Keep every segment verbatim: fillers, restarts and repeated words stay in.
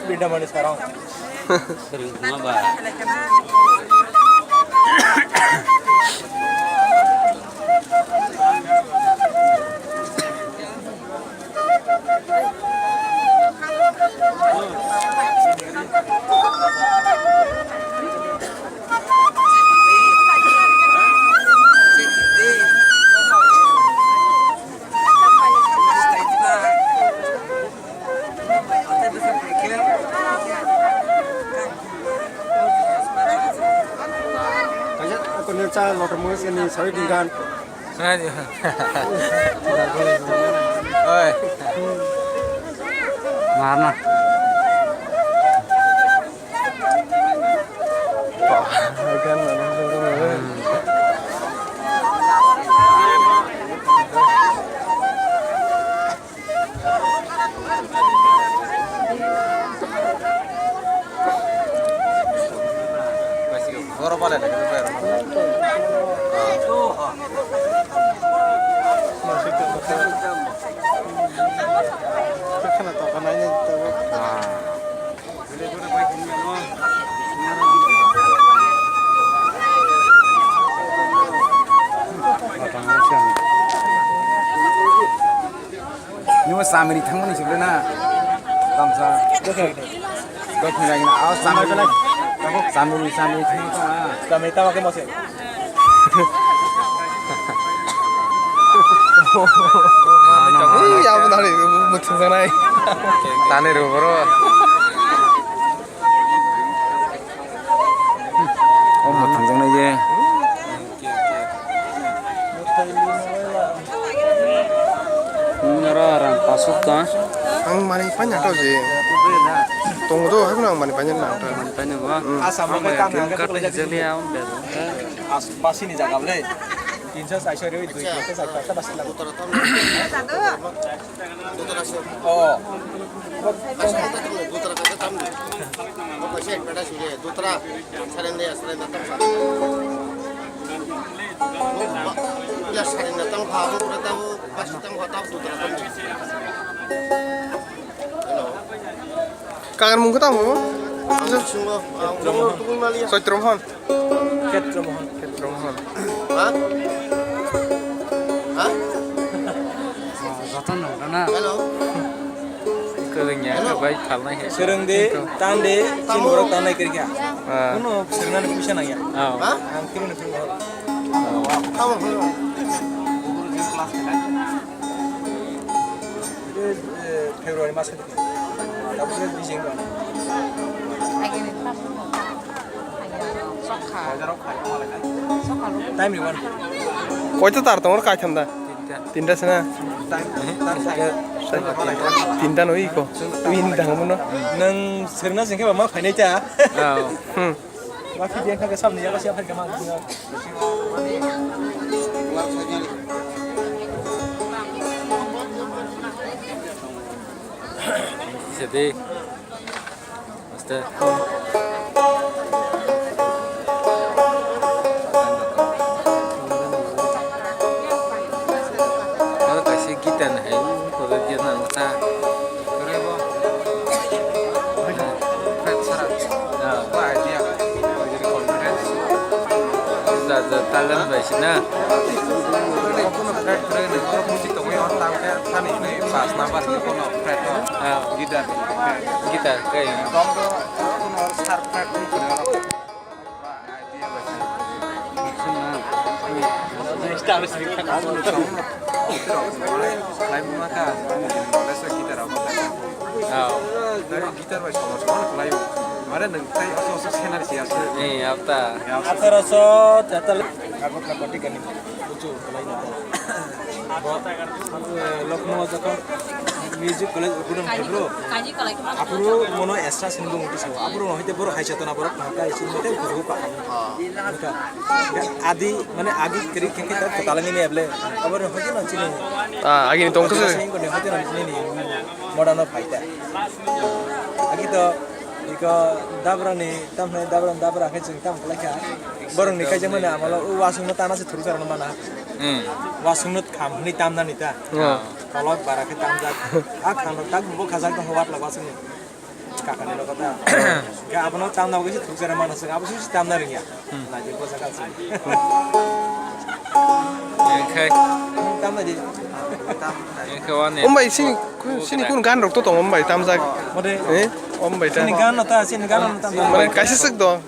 Binda mani sarong. Kaisa kunu cha lotor mo sini sawi dingkan. Oi. Mana? Nung samiri thangmani sibole na? Tamsa. Dokhe lagi na, aw samiri. Samiri, samiri thangmani. Samiri tama ke mose. Ui, abo nari, muthung sanai. Tani ro bro. Oh, muthung sanai ye. Nara rang pasuk ta. Ang mani panya to je. Tong do, habi ang mani panya na ta. Mani panya ba. Hmm. Ang bai pin kata hijali am be. As, basi ni jaga le. Tinso saisa re, dui kata saisa kata basi lagu. Oh. Dutra kaisa tam di. Kaisa ek peta suri, dutra. Sarenda, sarenda tam sa. Ya sarenda tam kha, dutra tam, basi tam kha, tam dutra tam di. Hello. Kakan mung kata mo? Sungguh, ah, tunggu mali ya. Soitrom hon. Khetra Mohan. Khetra Mohan. Ha? Ha? Joto nangkha na. Hello. Kwrwngya khe bai phalnai hai. Swrwng de, tan de, chini borok tanai kwrwngya. Ah. Kuno swrwngnani puisa nangya. Oh. Ha? Ang khe mani phungo. Tamo phungo. February mas. Tabuk bijeng dong. Time ni wan. Koita tar tongo kaitham da? Tinta. Tinta sena. Time, time, time. Tinta no iko. Win dang mo no. Nang serna jengke ba ma phainai ta. Oh. Hmm. Ma phi dia kha sam ni ya ka sia phan ka ma. Sidi. Aste. Aro kaisa guitar ni hai, kodo dia nang ta. Kore bo. Fret sara. Ah. Ba idea. Confidence. Ja, ja, talent bai sina. Kono fret kore ni, kono musi tongwi on tang khe, thani ni pas number ni kono fret no. Ah. Guitar. Guitar kai. Tom do, kono sharp fret ni kore no. Guitar bai somo somo khlai o. Mare nwng tai oso oso senari si aswk. Eh, apta. Atharo so tetal. Agotla pati gani. Buchu khlai na. Bo, eh, Lucknow o jokhon music college uddhodan khaibro, aphuru mono extra sini bo muti sao. Aphuru no hoite borok hai chetona borok phangkha, sini mote bujo kha. Adi, mane agi kiri khe khe ta talangini eble. Aboro hoite no chini. Ah, agini tongkha se. Sini ko ne hoite no chini ni modern o phaita. Agi to iko dabra ni, tamne dabra, dabra khe chwng tam khlai kha. Borok ni kaisa mane amalo o wasung no tana se thuru chara mana. Hmm. Wasung no kham hwnwi tamnani ta. Hmm. Kolok bara khe tamjak. A kham rok tak bo khajak tong wat lok wasung ni. Kakani rok ta. Ga abono tamna bo kisa thukjara mana se abo sisi tamna ringya. Hmm. Naji ko sakal se. Engkhai. Tamna di. Engkhai wani. Umbai sini, sini kun gan rok to tong umbai tamjak. Mode. Eh? Umbai ta. Sini gan no ta, sini gan no ta. Mane kaisa sik do.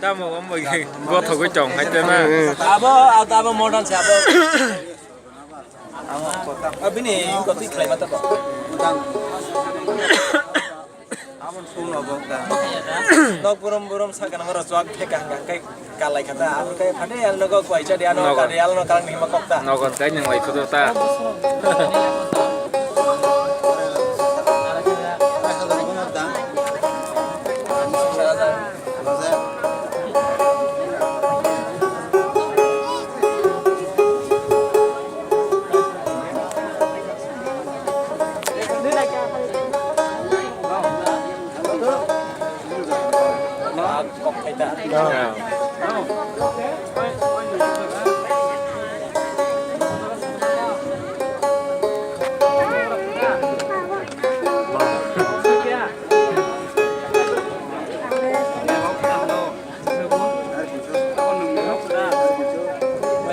Tamo umbai gothogwi tong hai ta na. Hmm. Abo, abo modern se abo. Abini kotwi khlai mata ba. Abon phone obo ta. Nok burum burum sakana horo chuak theka hanga kai kalai khata. Abon kai phate yal nogo kwai chadi ano kari yal no kalang hima kokta. Nogo kai nang lai photo ta.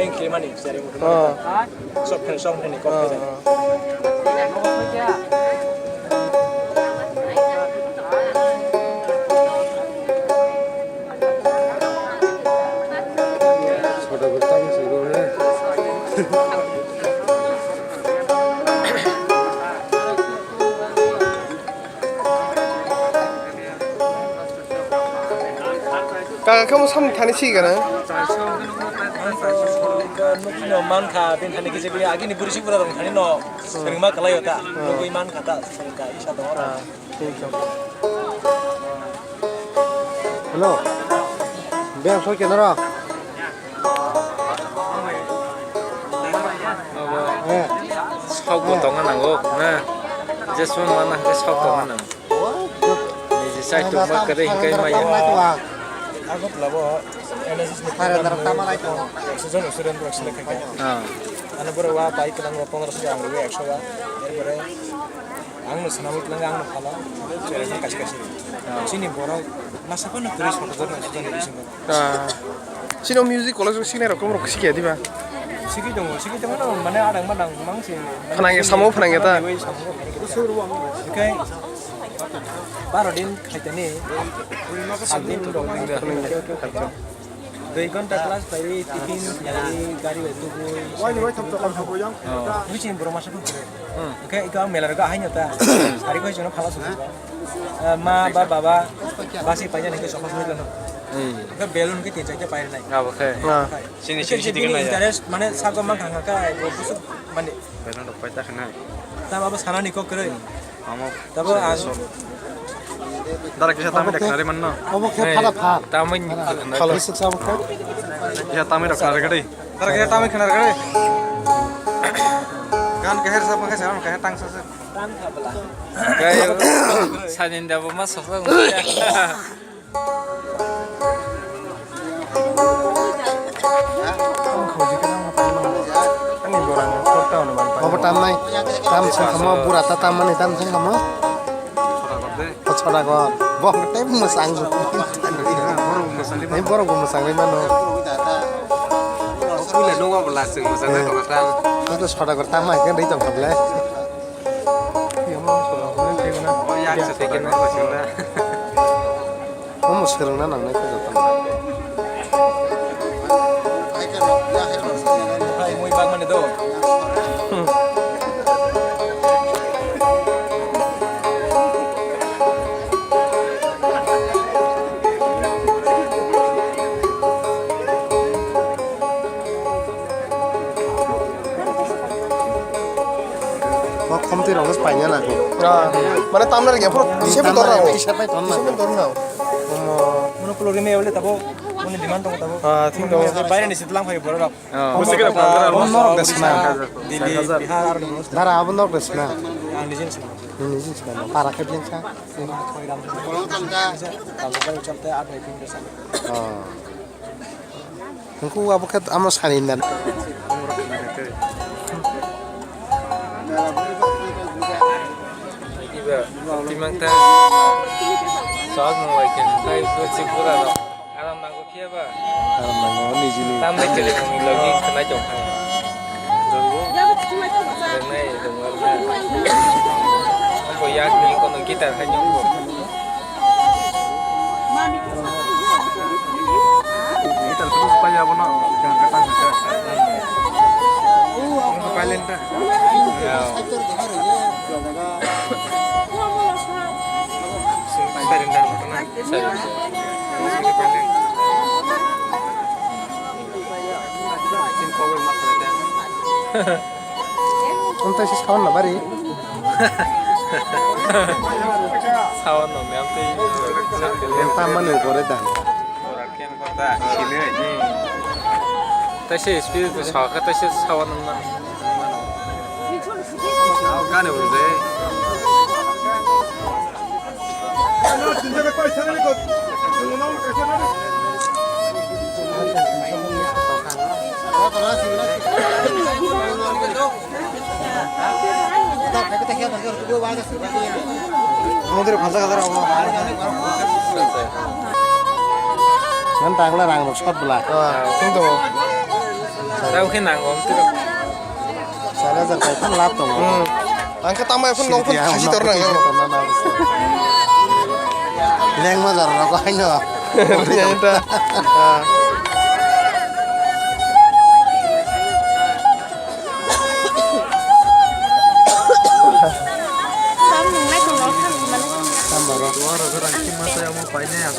Ayang kiri mani, seri mutu. Ah. Sok khen, sok khen ni kok khen. Ah. Chota kurta masi go hai. Kaka khe mo samung thani si gana? Nukino mankha, bini thani kisa bini agini burisi pura rong thani no swrwngma kwlaio ta. Nugwi mankha ta, swrwngkha, isa tongo. Ah, thik tongo. Hello. Beng soi kenaro? Eh. Sok bo tongna nango, na? Jeswng mana hwnkhe sok tongna nango. Niji chai tongma kwrwi hwnkhe maya. Agartala bo N S S ni program no ekso jon student rok select khaikha. Ah. Ano borok wa pai kwlwng rok pondro so ang rwi ekso wa. Erpore ang no swnamwi kwlwng ang no phano chwrai kaisa kaisa rwi. Ah. Chini borok masa phano kwrwi soto jon ekso jon ni bisingo. Ah. Chini o music college o siknai rok, rok sikya diba? Sikhi tongo, sikhi tongo no, mane adang madang mang si. Phnang ya, samo phnang ya ta? Oke. Baro din khaitani. Sat din rok. Dui ghonta class pai, tiffin pai, gari bai tubui. Bui chini borok masa phano. Hmm. Oke, iko ang mela rok haino ta. Sari koi jono phala susu. Eh, ma ba baba basi paina ni ke sofa soi lano. Hmm. Ke balloon ke tin chaita pair nai. Abo khe. Ah. Sini sini sini interest mane sago mang khang kha ka busuk mane. Balloon rok paita khna. Ta baba sana ni kok kre. Amo. Tabo ang. Dara kisa tamai dekhnari manno. Abo khe phala pha. Tamai khala sik sabo khe. Ya tamai dekhnari gade. Dara kisa tamai khna gade. Gan keher sabo khe salam khe tang sa. Kayo, sanin da bo ma soksa. Ani borang korta ono bang. Obo tamnai, tam sengkamo, bura ta tammani tam sengkamo. Chota gor. Bo tei mwsang. Borok mwsang. Borok mwsang mano. Puila nungwa bo lasing mwsang na koma ta. Chota gor tamai kan ri tong kable. Omo swrwngna nangnai khe jotono. Hai, mui bangmani do. Khomtwi rok paina na. Ah, mane tamna rikya phoro tisa bai torna. Tisa bai torna. Tisa bai torna. Omo. Mono kulori me evle tabo, mone demand tongo tabo. Ah, thik tongo. Baire ni sitlang phai borok rok. Ah. Abo norok de sna. Delhi, Bihar, aro norok. Dara abo norok de sna. Ang nijin sna. Nijin sna. Para khe blen sa. Kolong thangka. Tamsok bai chapte at bai pin sa. Ah. Hwnkhe abo khe amo sani na. Iba, timang ta. Sok mo bai khe, tai ko chik pura no. Aram nango phiya ba? Aram nango, nijini. Tam de kele kong logi khnai jong kha. Rongo? Rongnai, rongo, rongo. Ambo yak ni kono guitar hai jong bo. Guitar terus pa ya bono, jangan kata kata. Paling ta. Ya. Paling ta. Untai se sawan na bari. Sawan no mem tei. Mem tamani gore dan. Ora ken kota sini. Tei se speed to sa kha tei se sawan no. Gane unde. Mondir bhasa gadar abo. Nan tangla rang rok sot bla. Tang khe nango. Sari hajar kai phan lab tongo. Hmm. Ang khe tamo phun nong phun khasi tor nang. Lengma jar rok haino. Yang ta.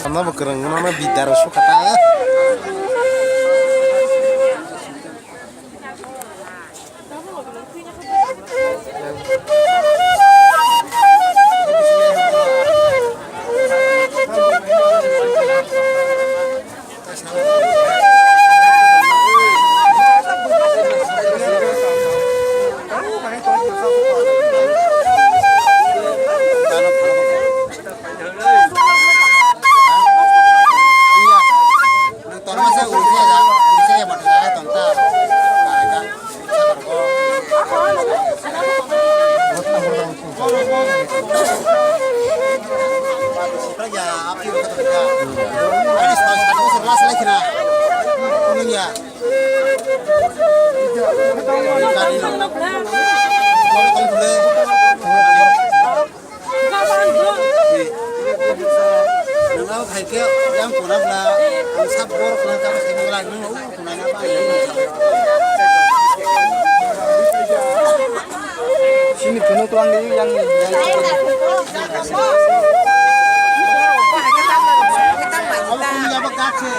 Ano bo kwrwng no bidar sukha ta. Nang hai khe yang kuna bla, ang sab bor kuna kama sai bla, nang u kuna na ba. Sini kunu tuang ni yang yang. Aku punya apa kace?